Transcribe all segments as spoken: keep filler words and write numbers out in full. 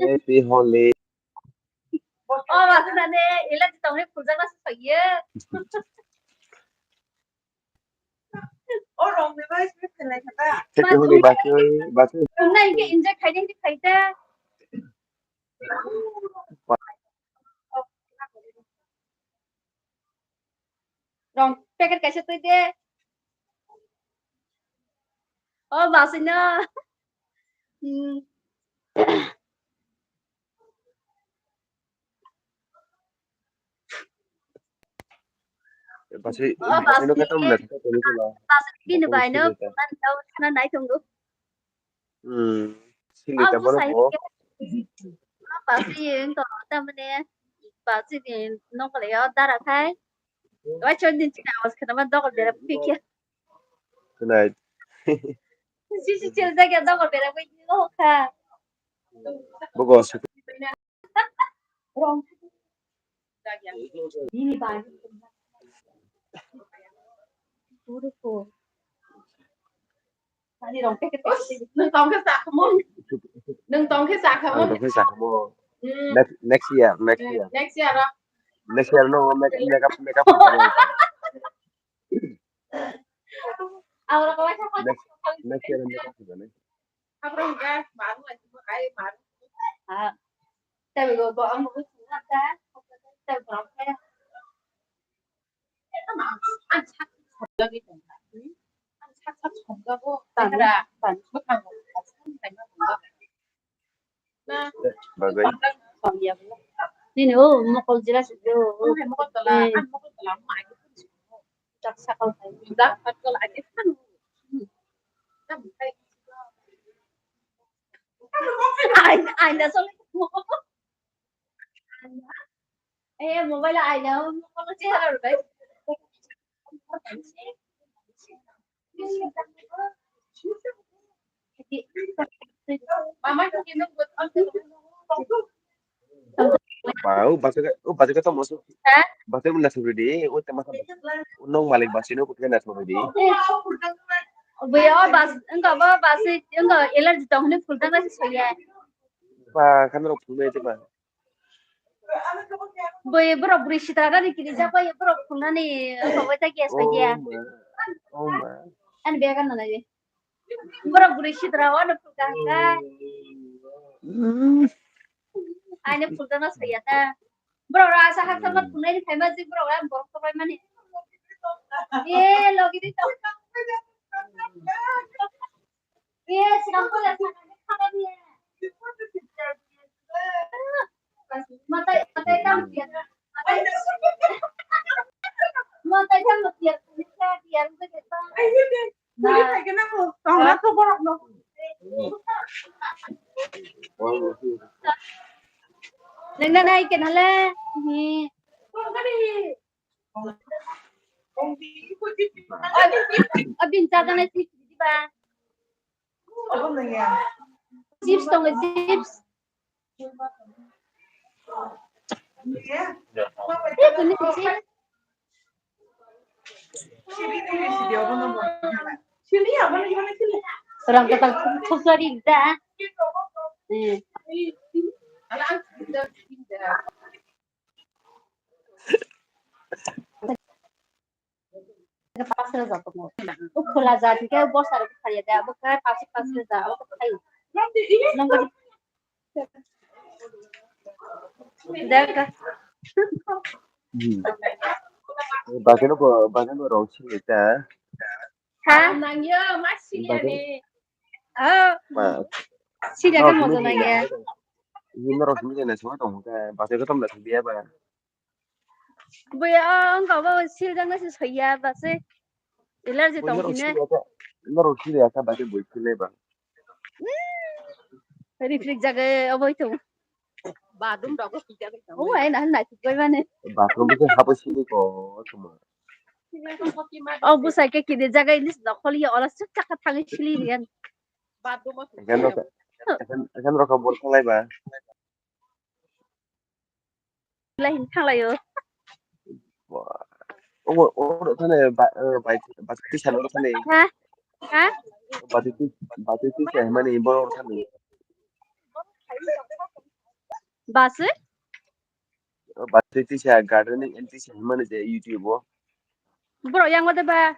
Happy Holi. Oh, masuk tadi, ilah di tahunnya pulsa masuk lagi ya. Happy Holi, basi, basi. Nah, ini injek kayaknya ini kayaknya. Rong packet kaisa twi de. O, basino. Hmm. Basi, oh, basi no basi. Katam na thaka toni kula. Basi bini bai no, man tau sana nai tongo. Hmm. Sili ta bono bo. Basi yung to, ta mane, basi ni nong kala yo dara khai. Wai chon din chini awas kana man dogol bera pikya. Tonight. Si si chil jaga dogol bera bai ni ho kha. Bogo. Wrong. Bini bai. Beautiful. Nung tong khe sakhamung. Nung tong khe sakhamung. Ang tong khe sakhamung. Hmm. Next, next year, next year. Next year, ah. Next year no make, makeup, makeup. Next, next year makeup. Ah, tabi go go ang go ta. Tabi go ang kaya. Ang sak sokjagwi tongkha. Ang sak sak sokjago. Tamo, tamo. Bwkhang rok sak sak tongkha. Na. Bagwi. Nini o mokol jila sukyo. Ang hai mokol tola, eh. Ang mokol tola, ang ma agi phun sukyo. Dak sakal hai. Dak sakal agi phun. Tam hai. Ai, ai, na solo. Eh, mobile aina, mobile chehara rwbai. Mama, you can do what? Ba, o bachai, o bachai ka tamo so. Ha? Bachai mo na suri di, o tama sa. O nong malik bachai no, o kena suri di. Bui o bas, engko bo basi, engko allergy tong hwnwi phultang nasi soya. Ba, kami rok phulmai te ba. Bui borok bwrwi sitra gani kini jak bai borok phulnani kowai ta gas bai dia. Oh ma. Oh ma. Ani bag ano nai. Borok bwrwi sitra o ano phulka hwnkha. Mm. Ani phulka no saya ta. Borok rasa haksa ma phulnai ni phaima jik borok ram borok to bai mani. Ye logi di to. Nang na nai kenale. Abin cha gana si di ba. Chips tong chips. Eh, kuni chips. Orang kata sosari da. Eh. Pash hajar tongo. O khola jat hwnkhe bosa rok phaiya de, abo khe pash, pash hajar, abo khe phai. Nang khe de ka. Hmm. Bagano bo, bagano rong sini ta. Ha? Nang yo, mas sini ane. Oh. Ma. Sini kan mo nang ya. Ini rong sini na semua tong ka. Bagano tom na sini ba. Buya, oh, wngkha bo sil jakna se soiya ba se. Allergy tong hine. Norok siri aka bagwi bui khilai ba. Rik rik jaga obo ito. Badum rogo pijak ito. Oh, ai na na tikoi mane. Bathroom ke habo sini ko tuma. Oh, busai ke kide jaga ini dokhol ya ola suk chaka thangi sili rian. Badum. Ekan rok, ekan, ekan rok bol khalai ba. Lai hin thanglaio. Omo, omo thane ba, eh, bai, ba, tisa no thane. Ha? Ha? Ba, ti, ba, ti, tisa mani bo thane. Basi? Basi tisa gardening and tisa himani je YouTube o. Bro, yang wade ba?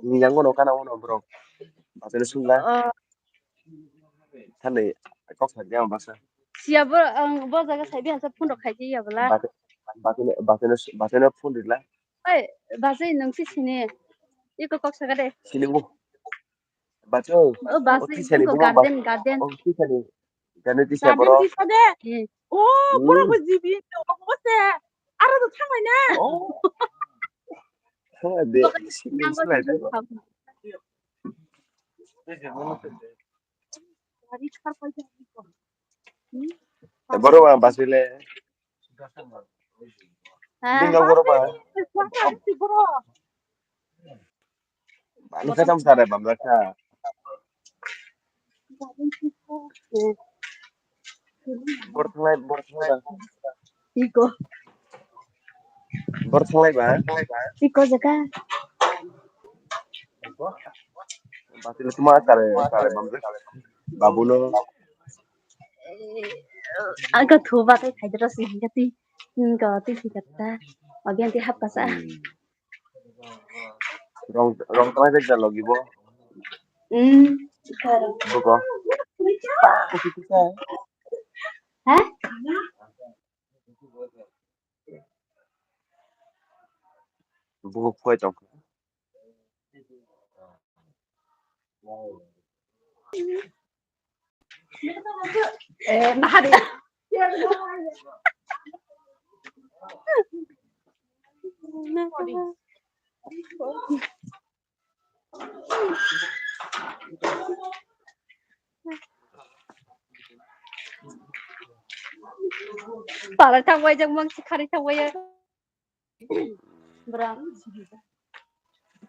Ni yang no kana wono bro. Basi ni sungla. Oh. Thani kok sa dia basa. Siya bo, ang bo jaga sai dia sa phone rok khai ya bala. Basi, basi, basi, basi phone rila. Oi, basi nung si sini. Iko kok sa gade. Sini bo. Bacho. Oh, basi, tisa ni ko garden, garden. Oh, tisa ni. Garden tisa bro. Garden tisa de. Hmm. Oh, bro ko jibi to ko se. Aro to thangmai na. Oh. Thangmai de. Sini slai de. Gari char pai de. Hmm. Boro ba basile. Bingo boro ba. Boro. Bani kasam sare bamla ka. Bor thanglai, bor thanglai. Iko. Bor thanglai ba? Iko jaka. Batile tuma sare, sare bamla. Babuno. Aga thuba kai khaidra si hingati. Hingati hingata. Obianti hapkasa. Hmm. Rong, rong tama jak jalo gibo. Hmm. Buko. Ha? Buko koi tong. Eh, nahari. Pala thangbai jak mang si khari thangbai ya. Bra.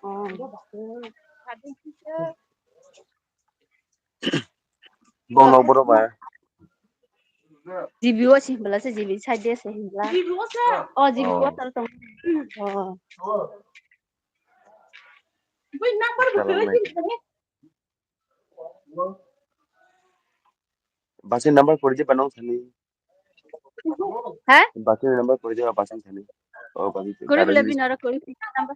Oh. Bong nok boro ba. G B o si himla se G B side de se himla. G B o se. Oh, G B o. Oh. Tar tong. Oh. Bui number bo kele kele. Basi number kori je panong sani. Ha? Basi number kori je basi sani. Oh, basi. Kori bole bin aro kori number.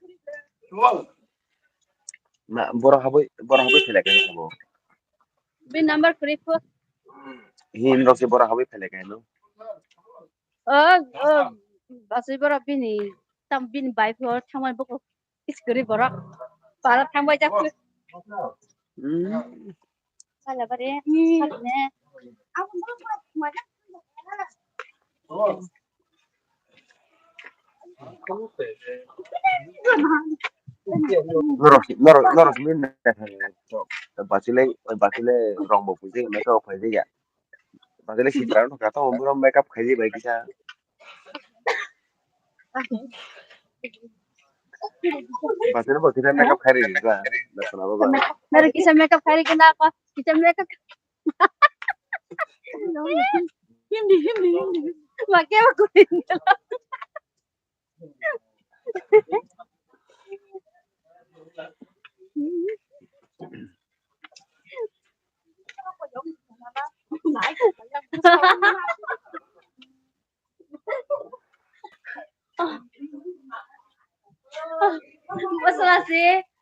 Na, boro haboi, boro haboi phele kai sabo. Bin number kori ko. Hin rok se boro haboi phele kai no. Oh, oh. Basi boro bini tam bini bai pho thamai boko. Is guri borok. Para thangbai jak. Hmm. Sala bare. Hmm. Sala ne. Norok, norok, norok, min na thang. Bachile, bachile rong bo pujik, makeup khaijak ya. Bachile sitra no kata, makeup khaijak bai kisa. Bachir bo kisa makeup khairi ba, na sana ba. Naro kisa makeup khairi kena apa? Kisa makeup. Hindi, hindi, hindi. Makai aku hindi. Bwswla si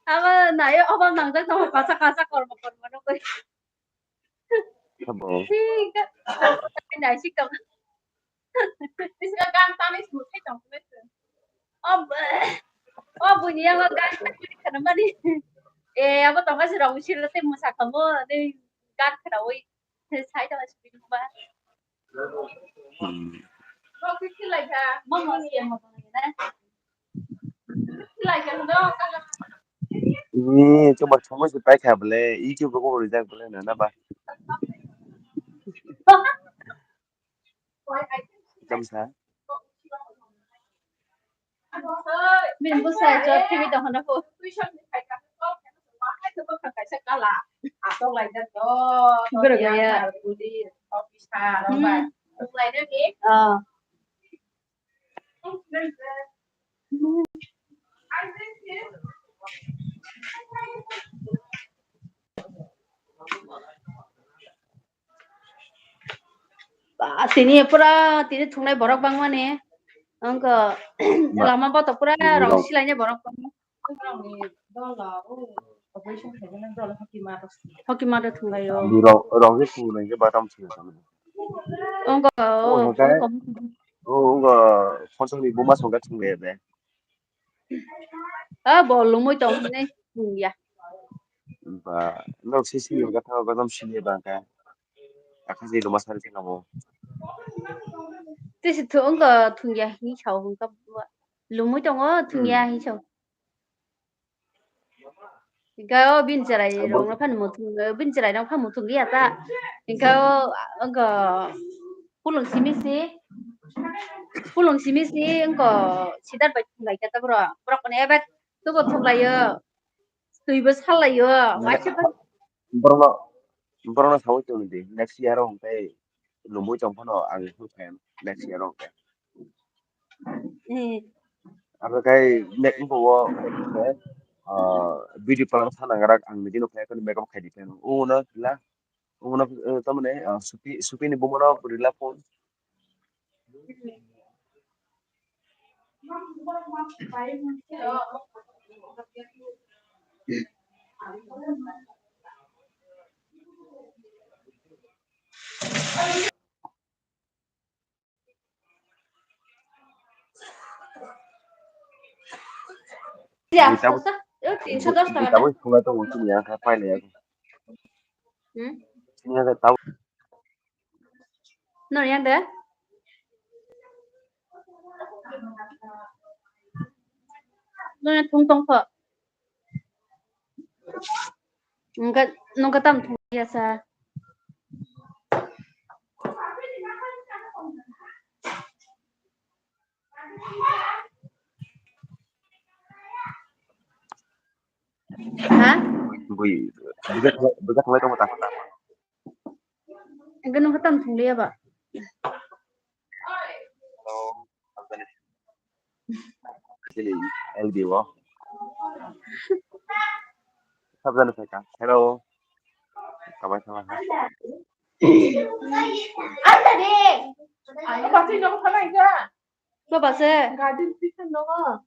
abo naio, obo nangjak tongma kasa kasa kormo kormo nugwi. Abo. Naisik tong. Bisingo gan tanwi smuthai tong philai se. O b-, o buini yango gan tanwi khanamani. E, abo tongkha se rong silo tei mwsa khamu, tei gan khnaui. Sai tongkha se bini ba. Hmm. Rok khe khilai kha. Mama ni mama ni na. Khilai kha no. Ni chuma chuma se pai kha bole, i chu ko rijak bole na na ba. Kamsa. Bini bwsai jot khibi tongkha na kho. Borok ya. Police, officer, rok ba. Hmm. Wng lai nani? Ah. Ba, tini pura tini thungnai borok bangmani. Wngkha lama boto pura rong silainai borok bangma. Hoki mata thunglaio. Rong, rong je thungnai je batam thungnai. Wngkha, oh, wngkha. Oh, wngkha. Phonsokni buma songkha thunglai de. A bo lumui tong hwnwi thung ya. Ba, no sisi yo gatha gadam sini ba ka. Akha je luma sari thangabo. Tisi thu wngkha thung ya hi sao wngkha. Lumui tongo thung ya hi sao. Hingkha o bini chwrai rok no phano muthung, bini chwrai rok phano muthung ya ta. Hingkha o wngkha pulung simi si, pulung simi si wngkha sidar bai thung lai kha ta bro. Borok kono ebak tubo thung lai o, twi bo sal lai o. Borokno, borokno sawi tong di, next year o hwnkhe lumui tong phano ang hwnkhe next year o hwnkhe. Hmm. Abo khai nek bo o, ah, video palang sana ngarak ang nini no khai makeup khai di phano. O no la, o no, eh, tamne, ah, supi, supi ni bumano rila phone. Ya, tinso dos taka. Tabuk sungai tongo chini yang khai pailai ya. Hmm? Chini yang khai tabuk. No yang de? No yang thung tong kho. Nungka, nungka tam thung ya sa. Ha? Bui, bui, bui, bui, bui, bui, bui, bui, Enke nung hatam thung liya ba? Chini L D o. Sabjani phaikha. Hello. Kamai sama ha. Baba se. Garden picture nogo.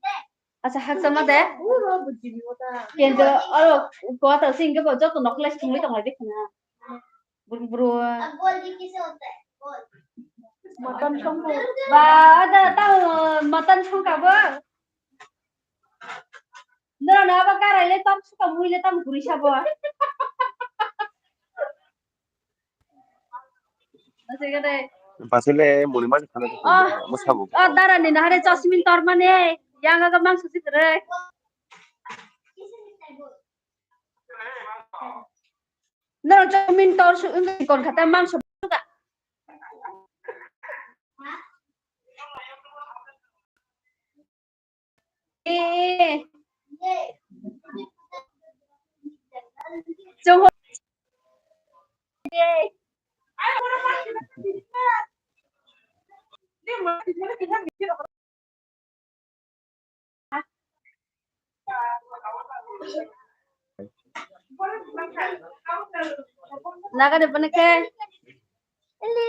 Acha, haksa ma de. Uro bujini wata. Kendo, oro, kota sing ke bo joto nok les thungwi tong lai de khna. Buru buru. Mutton song bo. Ba, ada tau mutton song ka bo. No, no, aba karai le tam suka mui le tam guri sabo. Pasile muni mani khana. Oh, mo sabo. Oh, dara ni nahare chasmin tor mane, yang aga mangso si kere. No, chasmin tor su, Kolkata mangso ka. Eh. Chong ho. Eh. Naga de pone ke. Eli.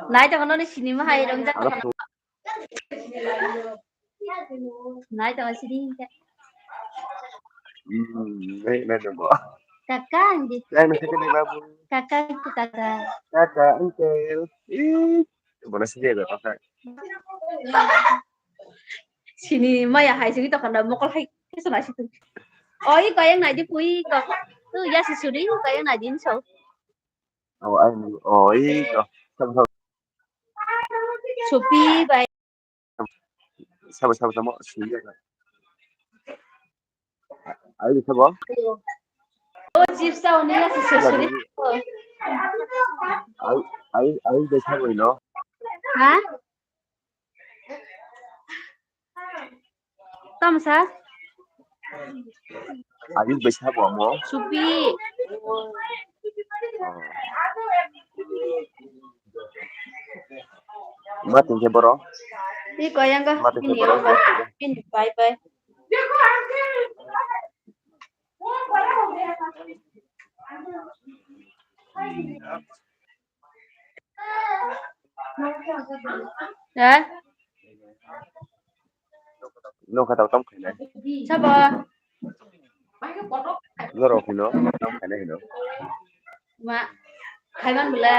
Nai tongno ni sinima hai rong jak. Nai tongno sini. Hmm, nai, nai tongno. Kaka andi. Yang nasi kini babu. Kaka itu kaka. Kaka, uncle. Ih, mana sih dia kaka? Sini maya hai sini tokanda mokol hai keso nasi tu. Oi, kayang nai di pui ko. Tu ya si suri kayang nai din so. Oh, ai, oh, ih, ko. Sama, sama. Supi bai. Sama, sama, sama. Supi ya. Ai, sama. Oh, chips sa unia si suri. Ai, ai, ai, de sama no. Ha? Tamo sa? Ayuk bai sabo amo? Supi. Ma tongkhe borok? Ni koyang ka. Mati bini ko yong ba. Bini pai pai. Ha? Nokha tau tam khainai. Sabo? Norok hino tam khainai hino. Ma, khaiman bwle.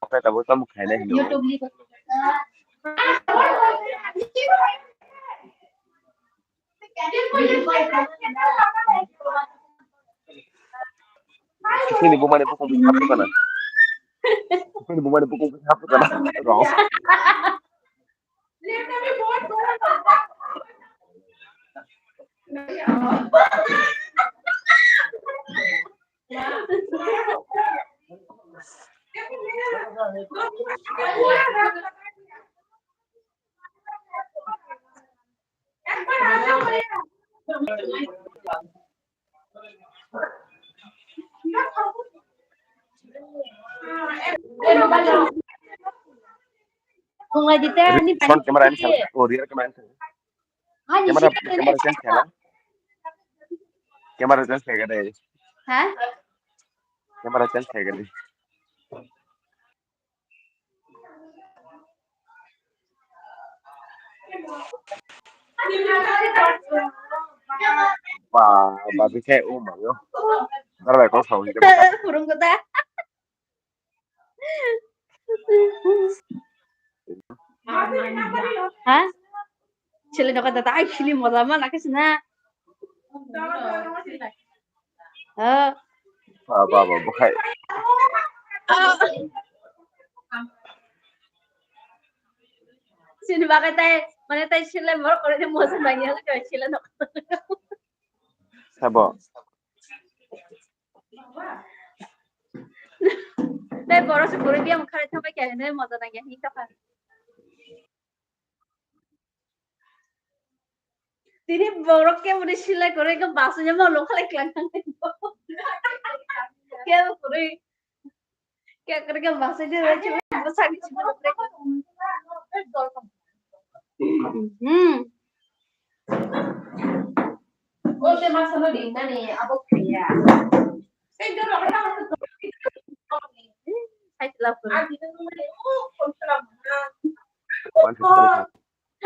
Oke, tabuk tamo khainai hino. YouTube ni. Sini bumani bukung bisa haptu kana. Sini bumani bukung bisa haptu kana. Rong. Phone camera ani sal, oh, rear camera ani sal. Camera, camera change khaila. Camera change khaigade. Ha? Camera change khaigade. Ba, ba, bikhe, oh my God. Dara bai kok sao. Kurung kota. Ha? Chili doka tata ai chili moja ma nakhe sina. Ha. Ba, ba, ba, bukhai. Sini bagai tai, mane tai chili mor kore moja ma ya chili doka. Sabo. Tei borok se kwrwi biyang kharwi thangbai khe hinwi moja nangya hinwi tongkha. Tini borok khe bwrwi silai kwrwi khe basui ma lok khalai klang thang. Khe kwrwi. Khe kwrwi khe basui de rw chwng bwsakni simi lok khlai klang. Hmm. O se masa no rinani abo kaya. Sai khe rok ta. Sai khe lap kore.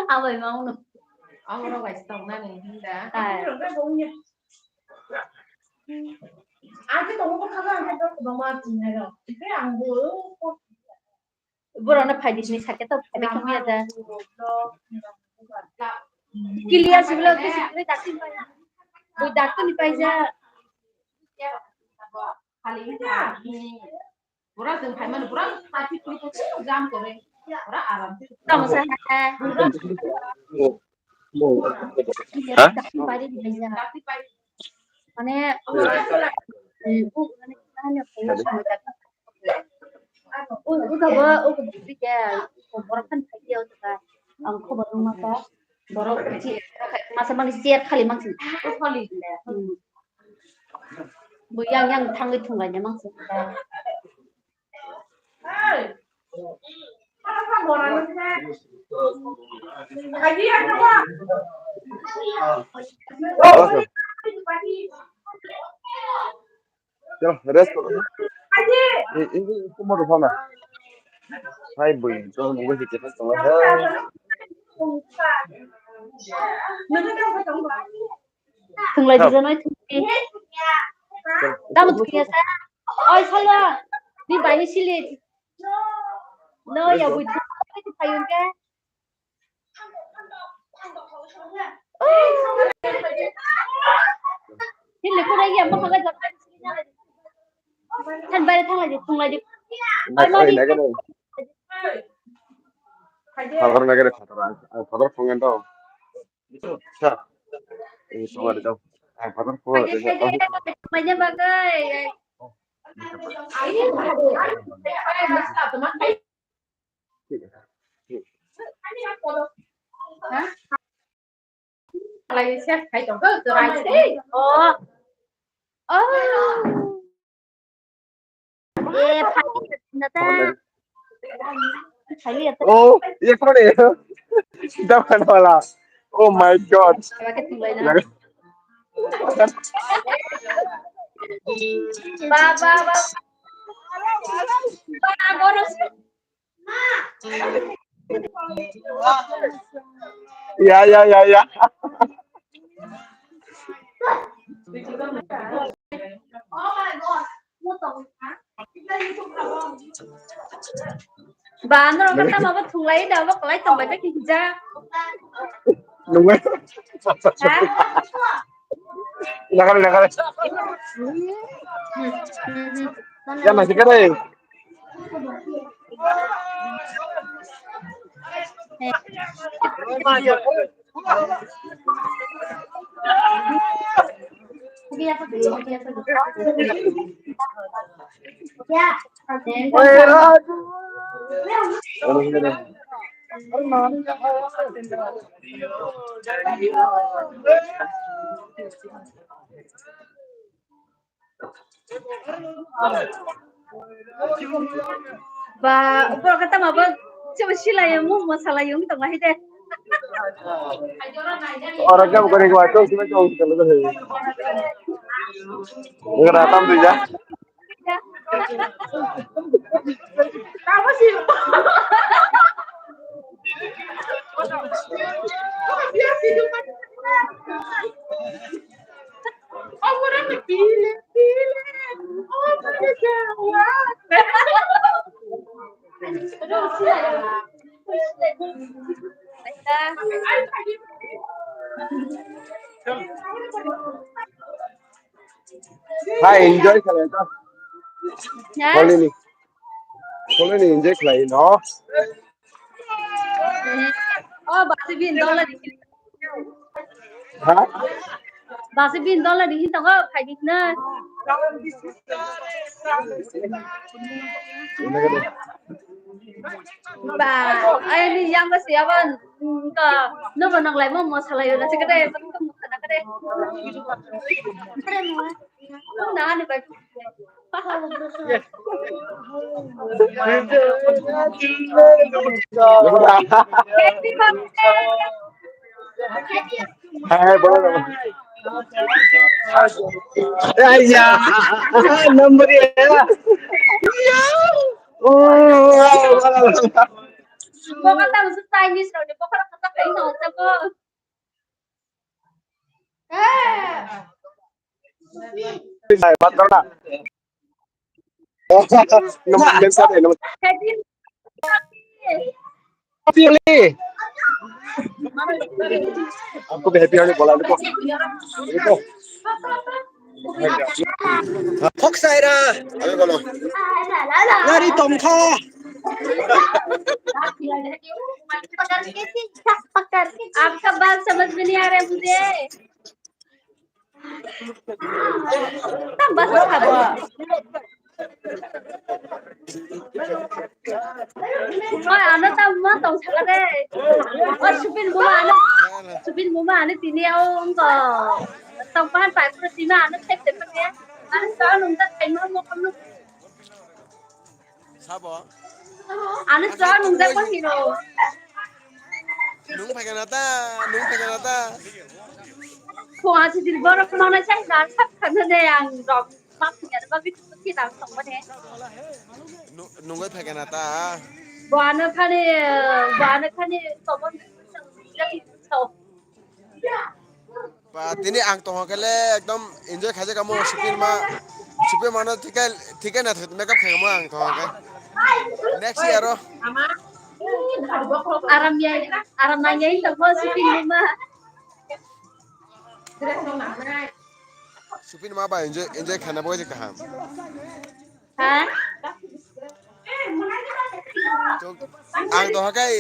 Abo ma uno. Abo rok bai tong nani hinda. Hai. Abo to ko kha kha ko ma tin na ro. Ke ang bo. Borok no phai di sini sakhe to phai di khe maya da. Kilia siblo ke sikre dakti pai. Bo dakti ni pai ja. Pura jeng phaimani pura traffic police jam kore. Pura aram se. Tamo sa ha. Ha? Mane, eh, u, mane, mane, u, u, u, borok kan phai dia uta. Ang khobar rwma ta. Borok chi, masa mani share khali mangsi. Hmm. Bo yang yang thangwi thunglai ne mangsi. Rest koro. Ini cuma rupa na. Hai bui, to bugo hite pas tong. Thunglai di janai thungdi. Tamo thungya sa. Oi salo. Ni bai ni sili. No ya bui thung. Payung ke. Sili ko ya mo khaga jam. Than bai thanglai di thunglai di. Bai mo di. Khadar nagare khadar. Khadar phungan to. Sa. Eh, sumari daw. Ang phatar pho. Manya bagai. Lai chef khai tong ko, to rai se. Oh. Oh. Eh, phai na ta. Oh, ye kore? Daman wala. Oh my God. Ba, ba, ba. Ba, ba, ba. Ya, ya, ya, ya. Ba, norok khe tamo bo thunglai da, bo kwlai tongbai bai khe hija. Nungwi. Ha? Nagare, nagare. Ya, masih kere. Ba, borok khe tamo bo, se bo silai yo, mo mosalai yo, wng tong lai de. Oro khe bo gari gua, to sima to sima to. Ngra tam dui ja. Hai, enjoy khalai ta. Ha? Holi ni. Holi ni enjoy khalai no. Oh, basi bin dollar. Ha? Basi bin dollar di hinta ko khai di na. Ba, ai ni yang ko siya ban. Ko, no bo nang lai mo mosalai yo na se kade, mo sana kade. Na ni bai. Hai, bolo, bolo. Ai ya, number ya. Oh, bolo, bolo. Bokol ta usu Chinese rok ni bokol kata kai no ta ko. Hai, baat karo na. Number, number. Happy Holi. Aapko bhi Happy Holi bola, rukho. Rukho. Thok saira. Nari tongkha. आपका बात समझ में नहीं आ रहा है मुझे। Tam basa sabo. Oi, ano tam ma tong saka de. Oi, Supin buma ano. Supin buma ano tini o wngko. Tong pahan pai pura tima ano thep thep pakai. Ano sa nung ta thai ma mo kam no. Sabo? Ano sa nung ta ko hino. Nung phai kana ta, nung phai kana ta. Ko a si dil bor ma na sai na sa kana de ang rok. Ma phai kana ba bi ki ta tong ba de. Nu-, nung phai kana ta. Bo ano khani, bo ano khani to bon. Ba, tini ang tongkha khe le ekdom enjoy khaijak kamo, Supin ma, Supin ma no thikai, thikai na thik makeup khaikamo ang tongkha khe. Next year o. Aram ya, aram nang ya, ito po, Supin ma. Supin ma ba enjoy, enjoy khaina bo je kaham. Ha? Ang to hakai,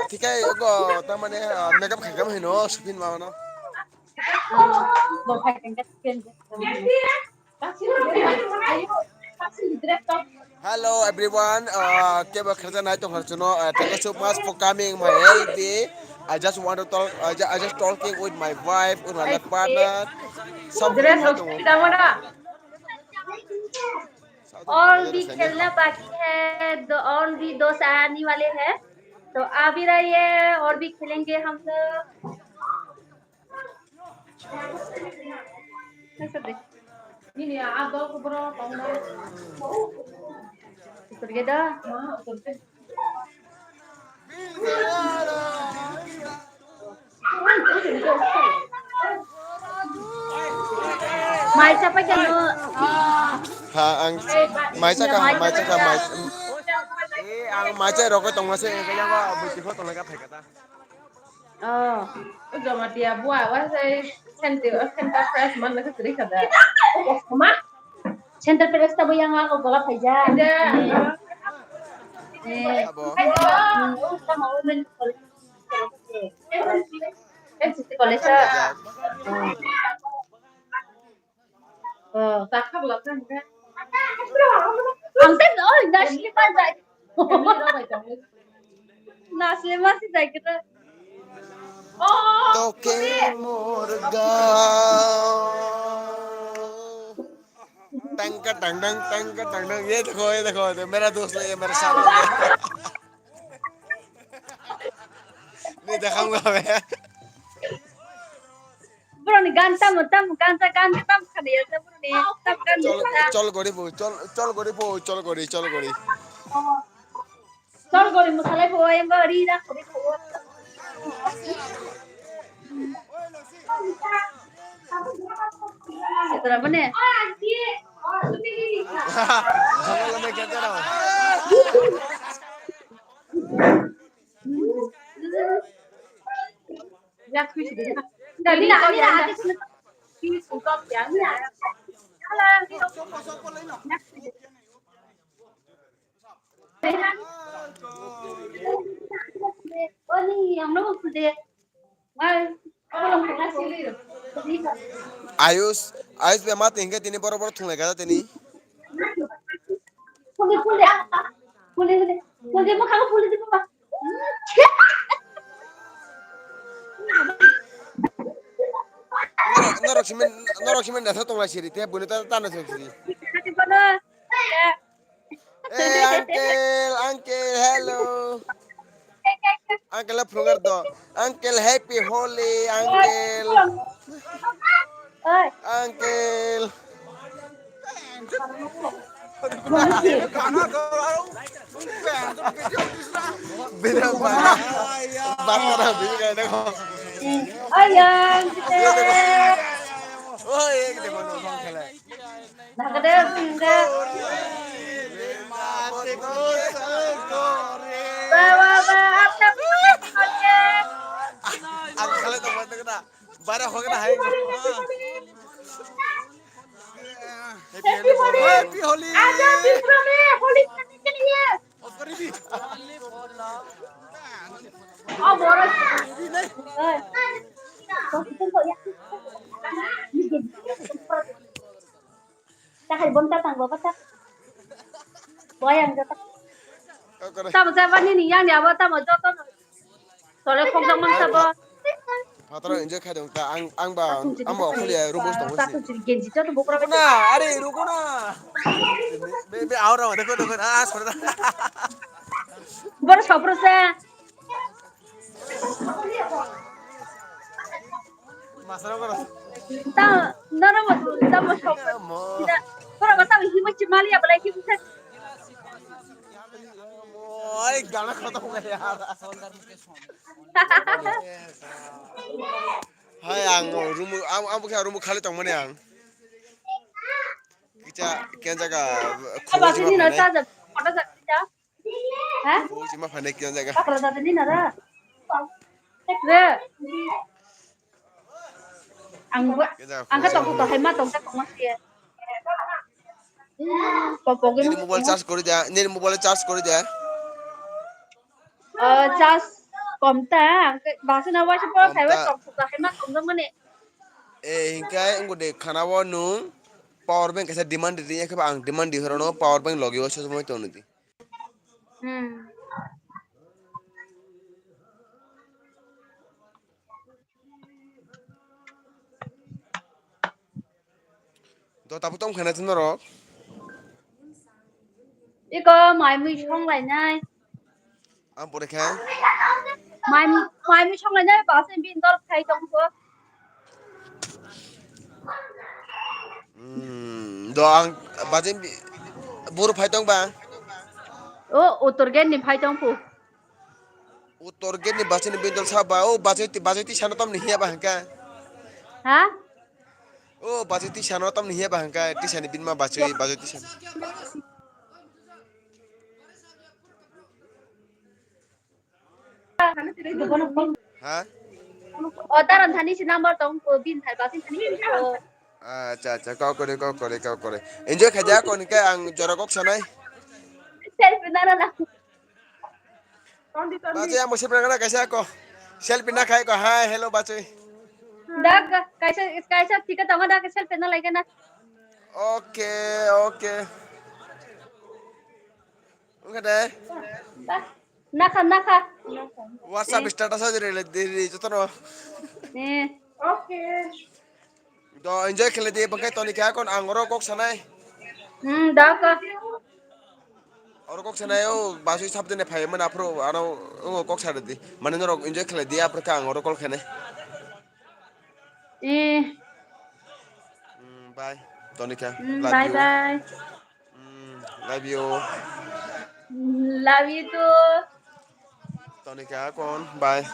thikai go, tamane, ah, makeup khaikam hino, Supin ma no. Hello everyone, uh, kebo khajak nai tongkha chuno, uh, thank you so much for coming my L B. I just want to talk, I, ju- I just talking with my wife, with my life partner. Something. और भी खेलना बाकी है, दो, और भी दो से आने वाले हैं, तो आ भी रही है, और भी खेलेंगे हम लोग। Nini a dol kubro tongnai. Utur ge da. Mai chapa jano. Ha, ang mai chaka, mai chaka, mai. Eh, ang mai chai rokoi tongma se, kaya ba buti pho tongna ka phai kata. Oh. O Jamatia bua wa se center, center press man na kri kada. O kos ma? Center press ta buyang ako gola phaija. Ada. Eh. Abo. Tamo women college. M C C college. Oh. Oh. Ang ten, oh, nasli pa jai. Nasli ma si jai kita. Toke morga. Tangka tang tang, tangka tang tang. Ye dekho, ye dekho, ye mera dost hai, ye mera saath hai. Nahi dekha hua main. Bro ni gan tamo tamo gan ta gan tamo khade ya bro ni tam gan. Chol, chol gori bo, chol, chol gori bo, chol gori, chol gori. Chol gori mo salai bo em gori da khori bo. Setra bane. Jangol me kya karo? Ayush, Ayush be ma tingke tini boro boro thunglai gada tini. Phuldi, phuldi, phuldi, phuldi, phuldi, mukhang phuldi, phuldi. Norok, norok simen, norok simen dasa tongla siri, te buni ta, ta na siri. Eh, uncle, uncle, hello. Uncle, phungar do. Uncle, happy Holi, uncle. Uncle. Bida bana. Bana bida ko. Ayang, kita. Oh, ye kita kono khelai. Nakade, nakade. Ba, ba, ba, apa? Ang khalai tong mata kena. Bara hokna hai. Happy Holi. Happy Holi. Aja, Bikram, Holi khelne ke liye. Oh, boros. Oi. Tahai bonta tang baba tak. Boyang jata. Tamo jabani ni yang ya bo tamo joto. Tole khokjak mang sabo. Phataro enjoy khai dong ta ang, ang ba, ang ba kholi ya room boss tong si. Genji joto bokra. Na, are ruko na. Be, be, aur aur, dekho, dekho, ah, sorry. Bor sopro sa. Masarok oro. Ta, noro mo, ta mo sok. Mo. Ina, pura mata mo himo chimali ya, balai himo sa. Mo, ai, gana khotom ho gaya yaar. Hai, ang rumu, ang, ang bukha rumu khali tong mani ang. Kicha, kian jaga, khobor jima phanai. Photo jak kicha. Ha? Khobor jima phanai kian jaga. Pakla dada ni nara. Re. Ang bo, ang ka tong tong hai ma tong ka tong ma siya. Popo gini. Nini mobile charge kori da, nini mobile charge kori da. Oh, charge kom ta, ang ke, basi na waisa por khai wa tong tong hai ma tong mani. Eh, hingkai, ang de khana wo nung power bank kaisa demand di, ya ke ba ang demand di horo no power bank logi wo so mo to niti. Hmm. Do tabu tom khana tin norok. Iko mai mui song lainai. Ang pore kha. Mai, mai mui song lainai, base bin dol khai tong ko. Hmm, do ang bajin bi-, buru phai tong ba? O, utor gen ni phai tong pu. Utor gen ni bajin bindol sa ba, o bajin ti, bajin ti sano tam ni hiya ba hangka. Ha? O bajin ti sano tam ni hiya ba hangka, ti sani bin ma bajin, bajin ti sano. Ha? O, taran thani si number tong ko, bin thai ba, bin thani ko. Acha, acha, kau kore, kau kore, kau kore. Enjoy khaja ko ni ke ang jora kok sanai. Selfie nara na. Baje amo sip nangana kaisa ko. Selfie na khai ko. Hi, hello, baje. Da, ka-, kaisa, kaisa tika tama da, selfie na lai kana. Okay, okay. Oke deh. Nakha, nakha. WhatsApp status aja deh, deh, deh, jotono. Eh. Oke. Do enjoy khlai di, bangkai toni kha kon ang oro kok sanai. Hmm, da ka. Oro kok sanai o, basui sabdene phai mana phro, ano o kok sa di. Mane norok enjoy khlai di, apre kha ang oro call khane. Eh. Hmm, bye. Toni kha. Hmm, love bye you. Bye. Mm, love you. Love you too. Tonika kon, bye.